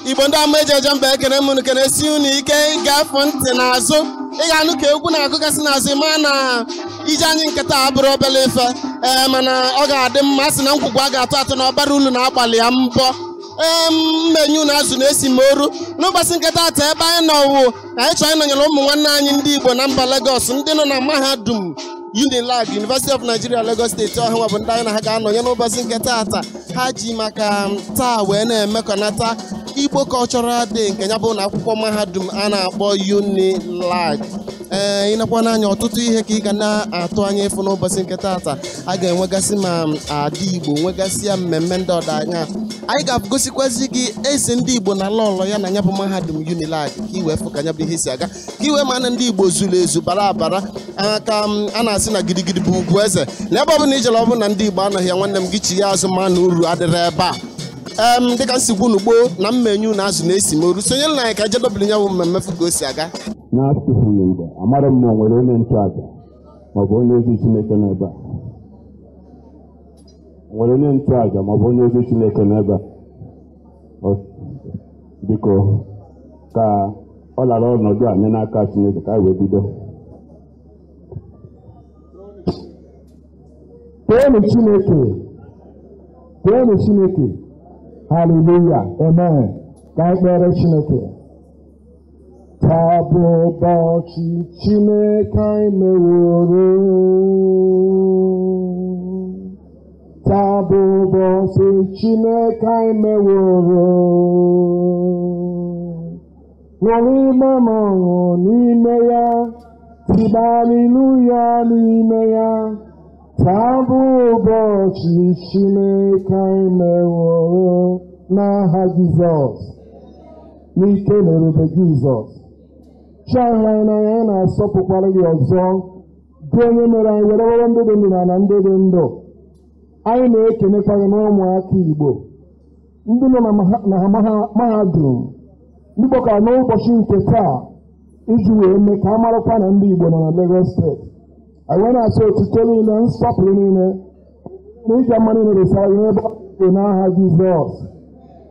Igbo ndị ama eji eje mba, ekene m unu, kene si unu ike. Ịgafe ntị n'azụ, ị ga-anụ ka egwu na-akụgasị n'azụ, ma na ije anyị nkịta abụrụ obele ife. Ee, mana ọ ga-adị mma. A sị na nkwụgwụ a ga-atụ atụ na ọbara ulu na-agbalị ya mbọ. Ee, mmenyu na azụ na-esi m oru n'ụbọchị nkịta ata. Ebe anyị nọ wụ anyị chọrọ ịnọnyere ụmụ nwanne anyị ndị Igbo na mba Lagos, ndị nọ na mahadum Unilag, University of Nigeria Lagos State. Ọhụwa bụ ndị anyị na ha ga-anọnye n'ụbọchị nke taata. Ha ji maka taa wee na-emekọnata Igbo Cultural Day nke ya bụ na akwụkwọ mahadum a na-akpọ Unilag. Ee, ịnakwa n'anya, ọtụtụ ihe ka ị ga na-atụ anya ịfụ n'ụbọchị nke taata. A ga-enwegasị ma ada Igbo, nwegasị ya mmemme ndị ọdanya. Anyị ga-agosikwazi gị eze ndị Igbo na lọlọ ya na ya bụ mahadum Unilag, ka i wee fụ ka ya bụ ihe si aga, ka i wee ma na ndị Igbo zuru ezu bara abara. Aka a na-asị na gidigidi bụ ugwu eze, na ebe ọ bụla ijere, ọ bụ na ndị Igbo anọghị ya, nwanne m, gị chi ya azụ, ma na uru adịrị ebe a. Em dịka nsigwu unu gboo na mmenyu na azụ na-esi m oru, sonyere na anyị ka jedobili ya bụ mmemme, fụ ka o si aga. Na-atụfughị mgbe, amara m ma o nwere onye nchụaja maọbụ onye ozi Chineke n'ebe a. O nwere onye nchụaja maọbụ onye ozi Chineke n'ebe a? Biko, ka ọ lara ọnọdụ a nye n'aka Chineke ka anyị wee bido. Toonu Chineke! Toonu Chineke! Haleluya! Amen! Ka anyị kpere Chineke. Taa bụ ụbọchị Chineke anyị meworo. Taa bụ ụbọchị Chineke anyị meworo. Ṅụrịma ma ọṅụ n'ime ya, tiba haleluya n'ime ya. Taa bụ ụbọchị Chineke anyị meworo. N'aha Jizọs, n'ike na ebube Jizọs. Chi anyị anyị n'anya, anyị na-asọpụkwara gị ọzọ, gị onye mere anyị were were ndị dị ndụ na na ndị dị ndụ. Anyị na-ekenekwa gị na ụmụaka Igbo ndị nọ na mahadum ndị gbakọrọ n'ụbọchị nke taa iji wee mee ka a marakwa na ndị Igbo nọ na Lagos Steeti. Anyị wee na-asị otuto niile, nsọpụrụ niile na ịja mma niile dịsara gị n'ebe ọ dị, n'aha Jizọs.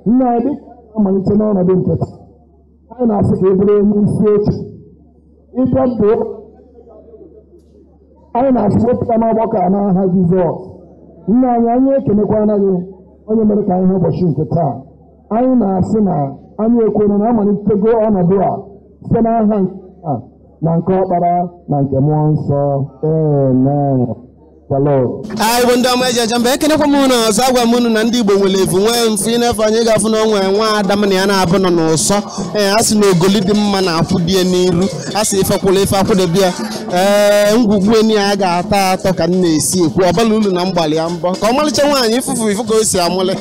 Nna anyị, dịka amalite n'ọnọdụ nke taa, anyị na-asị ka ị bụrụ onye isi oche ịbịa ndụ. Anyị na-asị wepụta n'ọgbakọ a n'aha Jizọs. Nna anyị, anyị ekenekwana gị, onye mere ka anyị hụ ụbọchị nke taa. Anyị na-asị na anyị ekwere na amalitego ọnọdụ a site n'aha nke a na nke Ọkpara na nke Mmụọ Nsọ. Amen. Shalom. Anyị bụ ndị ọma eji eje mba, ekenekwa m unu ọzọ. Agwa m unu na ndị Igbo nwere evu, nwee mfu. Ịnefe anyị ga-afụ na onwe nwa adam na ya na-abụ nọ n'ụsọ. Ee, a sị na ogoli dị mma na akwụ dị ya n'iru, a sị ife kwụrụ ife akwụdebe ya. Ee, ngwugwu enyi ya ga-atọ atọ ka m na-esi ekwu ọbala ulu na mgbalị ya mbọ ka ọmalịcha nwaanyị ifufu ifu ka o si amụlị.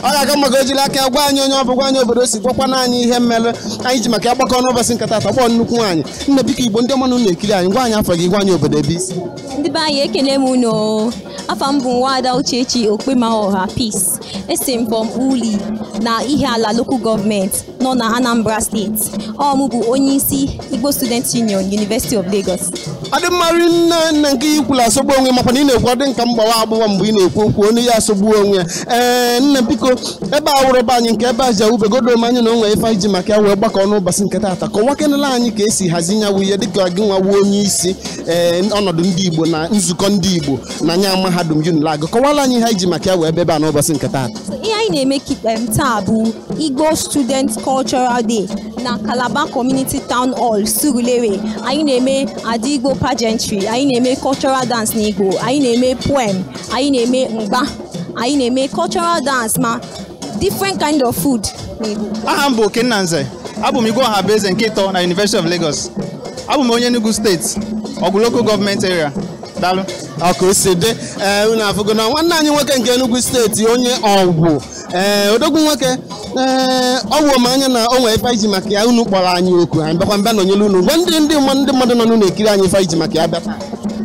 Ọ ga-aga maka o jiri aka gwa anyị onye ọ bụ, gwa anyị obodo o si, gwakwana anyị ihe mmelụ anyị ji maka ya gbakọ n'ụbọchị nkata atọ gbọọ nnukwu nwaanyị. Nne, biko, Igbo ndị ọma na unu ekiri anyị, gwa anyị afọ gị, gwa anyị obodo ebe isi. Ndị be anyị, ekene m unu. Afa m bụ Nwada Uchechi Okpemaọha Peace. Esi m from Uli na Ihiala Local Government nọ na Anambra Steeti. Ọ mụ bụ onye isi Igbo Student Union, University of Lagos. Ọ dị mma nne. Nne, nke ikwula asọgbu onwe, makwa na ị na-ekwu, ọ dị nka mgbawa agbụwa mgbe ị na-ekwu okwu, onu ya asọgbu onwe ya. Ee, nne, biko, ebe a wụrụ be anyị nke ebe a ji awubegodo m anyị na onwe ife anyị ji maka ya wee gbakọ n'ụbọchị nke taata. Kọwakenela anyị ka esi hazi nyawu ihe, dịka gị nwa wuo onye isi ee ọnọdụ ndị Igbo na nzukọ ndị Igbo na nya mahadum Unilag. Kọwala anyị ihe anyị ji maka ya wee bịa ebe a n'ụbọchị nke taata. So, ihe anyị na-eme taa bụ Igbo Student Cultural Day na Calabar Community Town Hall, Surulere. Anyị na-eme Ada Igbo pageantry, anyị na-eme cultural dance n'Igbo, anyị na-eme poem, anyị na-eme mgba, anyị na-eme cultural dance, ma different kind of food n'Igbo. Aha m bụ Okenna Nze. Abụ m Igwe Ọhabeze nke ịtọ na University of Lagos. Abụ m onye Enugu Steeti, Ọgwụ Local Government Area. Daalụ. Ọ ka o si dị. Ee, unu afụgo na nwanne anyị nwoke nke Enugu Steeti, onye Ọgwụ, ee, odogwu nwoke. Ee, ọ wụ m anya na o nwere ife anyị ji maka ya unu kpọrọ anyị oku, anyị bịakwa mbịa nọnyere unu. Gwa ndị mmadụ nọ n'ụlọ ekiri anyị ife anyị ji maka ya bịa taa.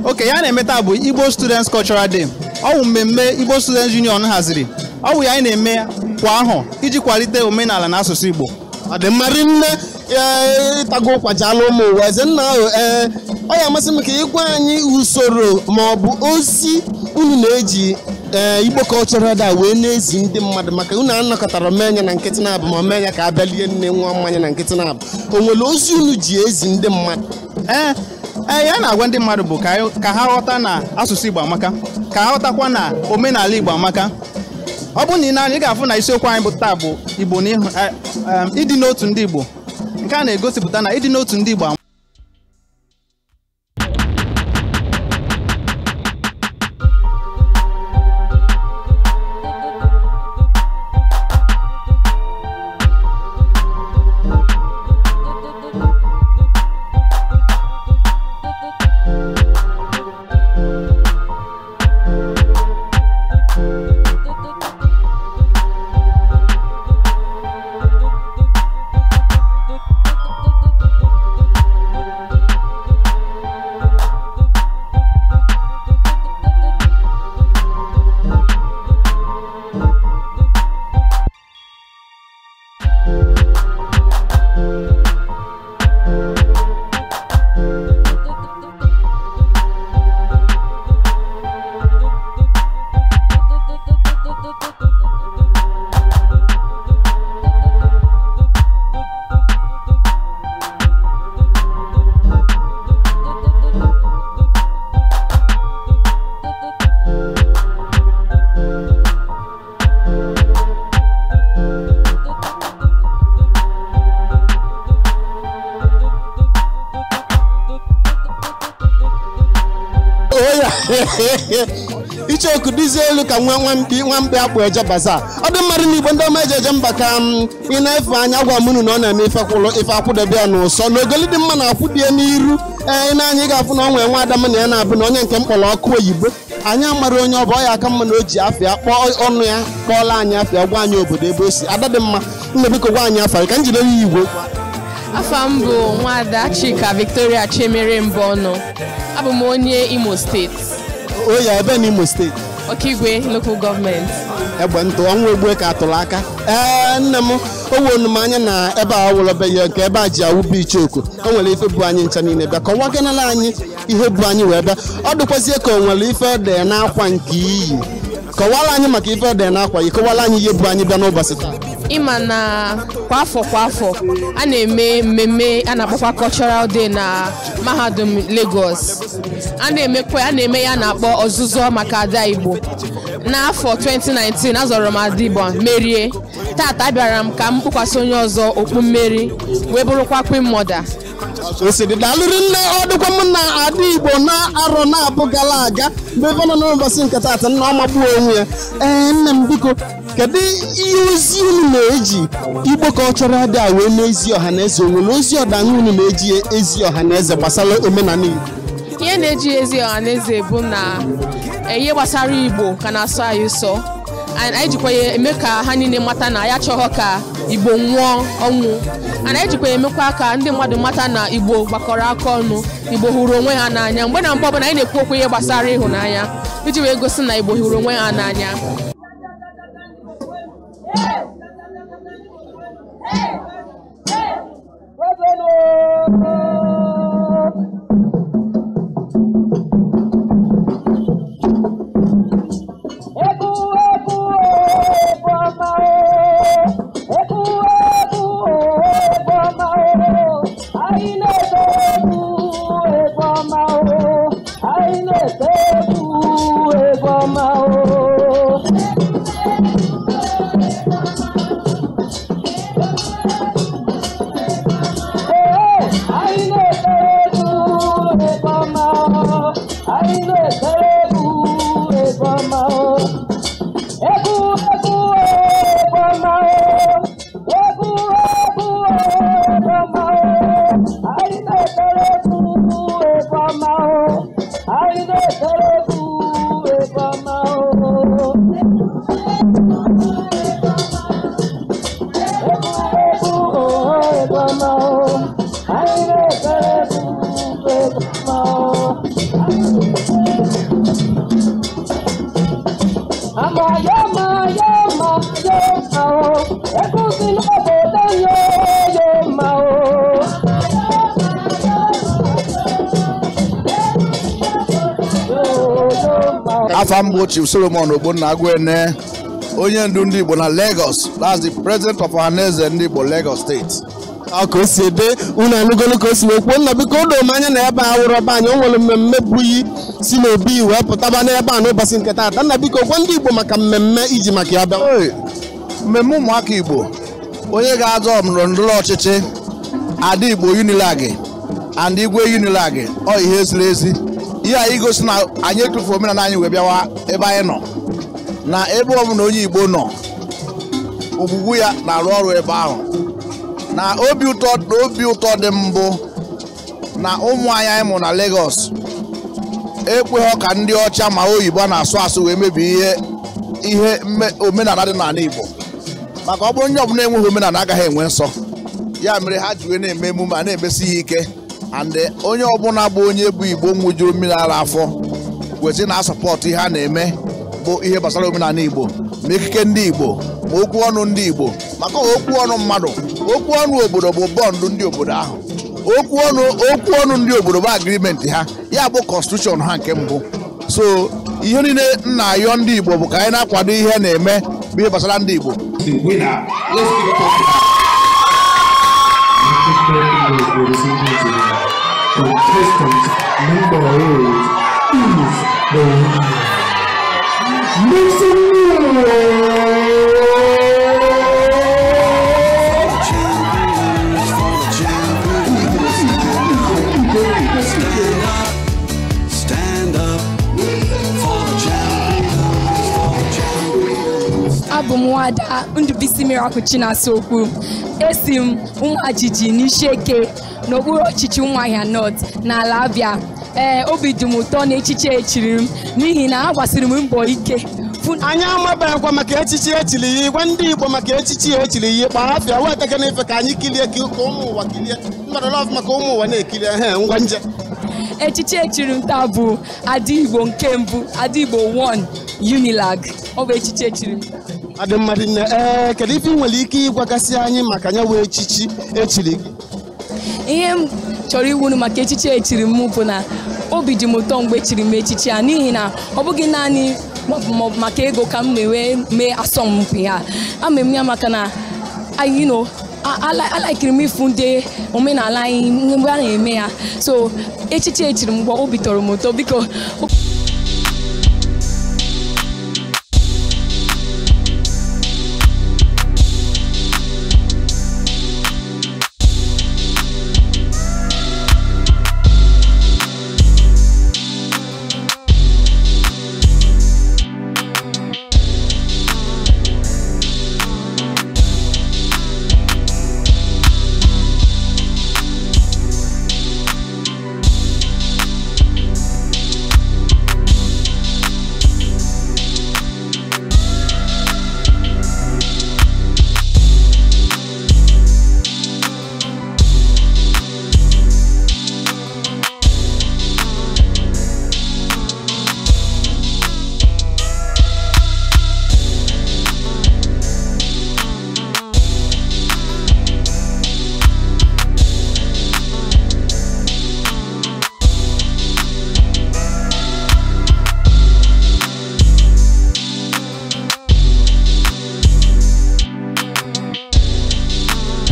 Oke ya na-eme taa bụ Igbo Students Cultural Day. Ọ bụ mmemme Igbo Students Union haziri. Ọ bụ ya anyị na-eme kwa ahọ iji kwalite omenala na asụsụ Igbo. Ọ dị mma rinne. Ee, ịtago ụkwachala ụmụ ụwa eze nna ahụ. Ee, ọ ya amasị m ka ị gwa anyị usoro ma ọ bụ ozi unu na-eji Igbo Cultural Day wee na-ezi ndị mmadụ maka unu anọkọtara mee ya na nkịtị na-abụ ma mee ya ka abịalie nne nwa mmanya na nkịtị na-abụ o nwere ozi unu ji ezi ndị mmadụ? Ee, ya na-agwa ndị mmadụ bụ ka ha ghọta na asụsụ Igbo amaka, ka ha ghọtakwa na omenala Igbo amaka. Ọ bụrụ na ị na-anya, ị ga-afụ na isiokwu anyị bụ taa bụ Igbo na ịdị n'otu ndị Igbo. Nke a na-egosipụta na ịdị n'otu ndị Igbo. Icheoku dịzie elu ka nwa nwamkpi akpụ eje baza. Ọ dị mmadụ n'Igbo ndị ọma eje eje mba ka ị na-efe anya gwa m unu na ọ na-eme ife kwụlụ ife akwụdebe ya n'ụsọ na ogoli dị mma na-akwụdie n'iru. Ee, ị na-anya ị ga-afụ na ọ nwee nwa adama na ya na-abụ na onye nke mkpọrọ ọkụ oyibo. Anyị amara onye ọ bụ, ọ ya aka mma na o ji afịa kpọọ ọnụ ya kpọọla anyị afịa gwa anyị obodo ebe o si. Ada dị mma, nne biko gwa anyị afa ka m jide ya igwe. Afa m bụ Nwada Chika Victoria Chemere Mbọnụ. Abụ m onye Imo Steeti. O ya ebe na Imo Steeti? Okigwe Local Government. Egbe ntụ ọnwa egbue ka atụrụ aka. Ee, nne m, o wonu m anya na ebe a wụlọbe ya nke ebe a ji awụbe icheoku. O nwere ife bụ anyị ncha niile bịa kọwaganala anyị ihe bụ anyị wee bịa. Ọ dịkwazie ka o nwere ife ede n'akwa nke iyi. Kọwara anyị maka ife ede n'akwa yi, kọwara anyị ihe bụ anyị bịa n'ụbọchị taa. Ịma na kwa afọ kwa afọ a na-eme mmemme a na-akpọkwa Cultural Day na Mahadum Lagos. A na-eme ya na-akpọ ọzụzụ maka Ada Igbo. N'afọ 2019 azọrọ m Ada Igbo merie. Tata abịara m ka m kpụkwasị onye ọzọ okpu mmeri wee bụrụkwa Queen Mother. Osiri daalụrị nne. Ọ dịkwa m na Ada Igbo na-arọ na-abụ gara aga mgbe ebe nọ n'ụbọchị nke taata nna ọ magbuo onwe ya. Ee, nne m biko, kedu ihe ozi unu na-eji Igbo Cultural Day a wee na-ezi ọha na eze? O nwere ozi ọdana unu na-eji ezi ọha na eze gbasara omenala Igbo? Ihe na-eji ezi ọha na eze bụ na ihe gbasara Igbo ka na-asọ anyị ụsọ. Anyị jikwa ya eme ka ha niile mata na ya chọghọ ka Igbo nwụọ ọnwụ. Anyị jikwa ya emekwa ka ndị mmadụ mata na Igbo gbakọrọ aka ọnụ, Igbo hụrụ onwe ha n'anya. Mgbe na mgbe ọbụla anyị na-ekwu okwu ihe gbasara ịhụnanya iji wee gosi na Igbo hụrụ onwe ha n'anya. Afa mbụ Chief Solomon Ogbonna Agwene, onye ndu ndị Igbo na Lagos. That's the president of Ohanaeze ndị Igbo Lagos State. Ọ ka o si ede unu anụgolu ka o si wee kwuo. Nna, biko, o doo m anya na ebe a wụrụ ọba anyị, o nwere mmemme buyi si n'obi wee pụtaba n'ebe a n'ụbọchị nke taata. Nna, biko, gwa ndị Igbo maka mmemme iji maka ya bịa. Hey, mmemme ụmụaka Igbo, onye ga-azọ ndọrọ ndọrọ ọchịchị Ada Igbo Unilag and Igwe Unilag, ọ ihe ziri ezi, ihe anyị gosi na anyị etufu omenala anyị wee bịawa ebe anyị nọ, na ebe ọbụla onye Igbo nọ, ogbugbu ya na-arụ ọrụ ebe ahụ. Na obi ụtọ, na obi ụtọ dị mbụ na ụmụ anyị anyị mụ na Lagos ekweghị ka ndị ọcha ma oyibo a na-asụ asụ wee mebie ihe omenala dị n'ala Igbo, maka ọ bụrụ onye ọbụla enweghị omenala agaghị enwe nsọ. Ya mere ha ji wee na-eme emume a na-emesi ya ike, and onye ọbụla bụ onye bụ Igbo nwụjuru mmiri ara afọ kwesịrị na-asọpọtụ ihe a na-eme, bụ ihe gbasara omenala Igbo, ma ekike ndị Igbo, ma okwu ọnụ ndị Igbo, maka okwu ọnụ mmadụ, okwu ọnụ obodo bụ bọndụ ndị obodo ahụ, okwu ọnụ ndị obodo bụ agreement ha, ya bụ constitution ha nke mbụ. So ihe niile nna ayọ ndị Igbo bụ ka anyị na-akwado ihe na-eme bụ ihe gbasara ndị Igbo. The winner. Let's give it up. Ladies and gentlemen, contestant number 8 is the winner. Make some noise! Stand up, stand up for the champions, for the champions. Abụ m nwada Ndụbụisi Miracle Chinasokwu. Esi m Ụmụajiji n'Isieke, n'okpuru ọchịchị Ụmụahịa North n'ala Abịa. Ee, obi dị m ụtọ na echichi echiri m, n'ihi na agbasiri m mbọ ike. Anyị amabeghịkwa maka echichi echiri ya. Gwa ndị Igbo maka echichi echiri ya. Kpaa afịa wetaka n'ife ka anyị kilie, ka ụmụ ụwa kilie mmadụ lọf, maka ụmụ ụwa na-ekiri ehe ngwa nje. Echichi echiri m taa bụ Ada Igbo nke mbụ, Ada Igbo 1 Unilag. Ọ bụ echichi echiri m taa. Adị mmadụ nne. Ee, kedu ife ị nwere ike ịgwagasị anyị maka ya wee echichi echiri gị? Ihe m chọrọ iwunu maka echichi echiri m bụ na obi dị m ụtọ mgbe echiri m echichi a, n'ihi na ọ bụghị naanị maọbụ maka ego ka m na-enwe mee asọmpi ha. Ama m ya maka na alaikiri m ịfụ ndị omenala anyị mgbe a na-eme ya. So echichi echiri m mgbe obi tọrọ m ụtọ, biko.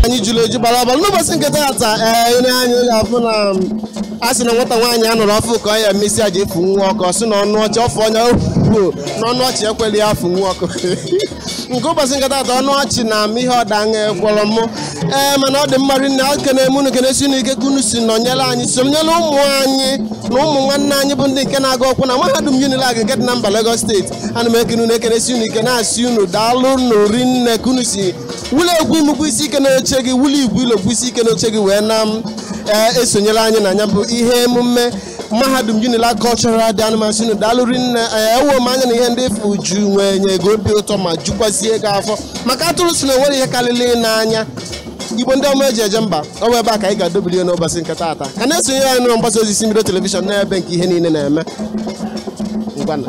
Anyị jụrụ eju gbara ọbara n'ụbọchị nke taata. Ee, onye anyị ga-afụ na a sị na nwata nwaanyị a nụrụ ọfụ ka ọ ya emesịa ji efu nwa ọkụ, ọ sị na ọnụ ọchị ọfụ onye ofuo na ọnụ ọchị ekweli ya afụ nwa ọkụ. Nke ụbọchị nke taata, ọnụ ọchị na ama ihe ọda gwọrọ mụ. Ee, mana ọ dị mma rinne. Akene m unu, kenesi unu ike ka unu si nọnyere anyị, sonyere ụmụ anyị na ụmụ nwanne anyị bụ ndị nke na-agụ ọkwụ na mahadum Unilag nke dị na mba Lagos State. Ana m ekene unu, ekenesi unu ike, na-asị unu daalụ nụ rinne ka unu si wụlọ egwu imukwu isi ike n'oche gị, wụlọ igwe ilokwu isi ike n'oche gị wee na m esonyere anyị na ya bụ ihe emume mahadum Unilag Cultural Day. Anụmasị unu daalụ rinne. Ewo m anya na ihe ndị efu ju nwee nye gị obi ụtọ ma jukwazie gị afọ, maka atụrụ si na onwere ihe karịrị n'anya. Igbo ndị ọma eji eje mba, ọ bụ ebe a ka anyị ga-adobili n'ụbọchị nke taata. Ka na-esonyere anyị n'ụlọ mgbasa ozi isi mbido television, n'ebe nke ihe niile na-eme. Ngwanụ.